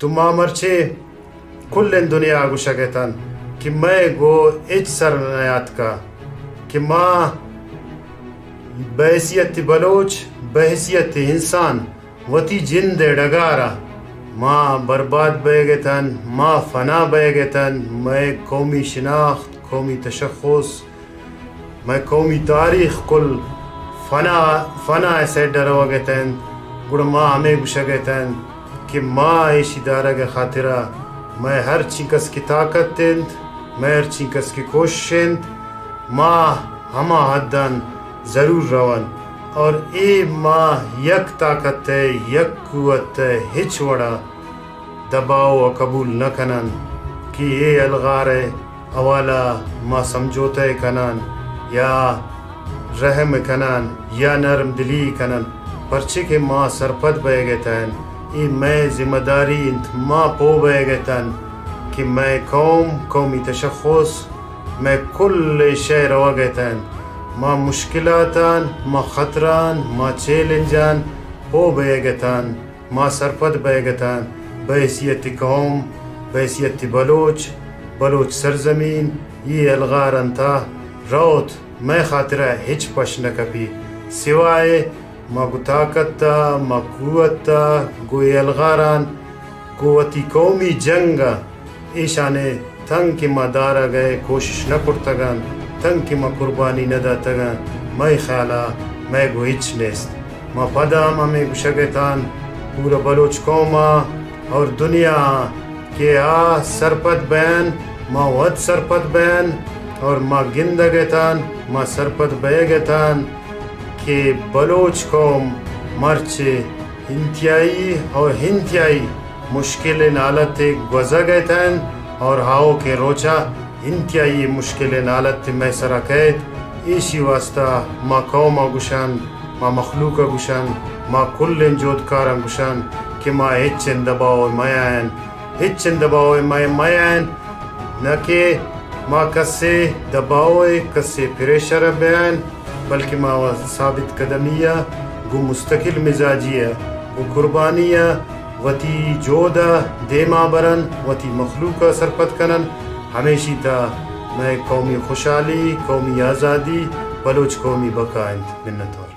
تو ما مرچی کلیں دنیا گوشگ اتن کہ مئے گو ہچ سر نیاتکا کہ ما بحیثیت بلوچ، بحیثیت انسان وتی جند ءِ ڈگار ءَ ما برباد بئیگ اتن، ما فنا بئیگ اتن، مئے قومی شناخت، قومی تشخص، مئے قومی تاریخ کل فنا، فنا ءِ سیڈ ءَ روگ ءَ اتنت، گڑا ما ہمے گوشگ ءَ اتنت کہ ما ایشی دارگ ءِ خاطرا مئے ہر چینکس کہ طاقت انت، مئے ہر چینکس کہ کوشش انت، ما ہما حداں ضرور رون اور اے ما یک طاقت ءِ، یک قوت ءِ ہچ وڑا دباؤ ءَ قبول نہ کنن کہ اے الغار ءِ حوالہ ءَ ما سمجھوتہ ءَ کنن یا رحم ءَ کنن یا نرم دلی ءَ کنن، پرچے کہ ما سرپد بئیگ ءَ اتن، اے مئے ذمہ داری انت، ما پوہ بئیگ ءَ اتن کہ مئے قوم، قومی تشخص، مئے کل شے روگ ءَ اتن، ما مشکلاتاں، ما خطراں، ما چیلنجاں پوہ بئیگ ءَ اتن۔ ما سرپد بئیگ ءَ اتن، بحیثیت قوم، بحیثیت بلوچ، بلوچ سرزمین، اے الغاراں تہ روت، مئے خاطرا ہچ پش نہ کپی۔ سوائے ما گوں طاقت ءَ، ما قوت ءَ، گوں اے الغاراں، گوں وتی قومی جنگ ءَ ایشانی تنک کہ ما دارگ ءِ کوشش نہ کرتگ انت، تنک کہ ما قربانی نہ داتگ انت، مئے خیال ءَ مئے گوں ہچ نیست۔ ما پدا ہم ہمے گوشگ ءَ اتن پورا بلوچ قوم ءَ اور دنیا ءَ کہ آ سرپد بئین، ما وت سرپد بئین اور ما گندگ ءَ اتن، ما سرپد بئیگ ءَ اتن کہ بلوچ قوم مرچی انتہائی اور انتہائی مشکلیں حالتے گوزگ ءَ اتن اور آؤکیں روچا انتہائی مشکلیں حالتے مئے سرا کئیت۔ ایشی واسطہ ما قوم ءَ گوشن، ما مخلوق ءَ گوشن، ما کلیں جہدکاراں گوشن کہ ما ہچ ایں دباؤ ءَ مہ آئین، ہچ ایں دباؤ ءَ مہ، مہ آئین۔ نہ کہ ما کسے دباؤ ءَ، کسے پریشر ءَ بیان، بلکہ ما ثابت قدمی ءَ، گوں مستقل مزاجی ءَ، گوں قربانی ءَ وتی جہد ءَ دیما برن، وتی مخلوق ءَ سرپد کنن۔ ہمیشی تہ مئے قومی خوشحالی، قومی آزادی، بلوچ قومی بقا انت۔ منتوار۔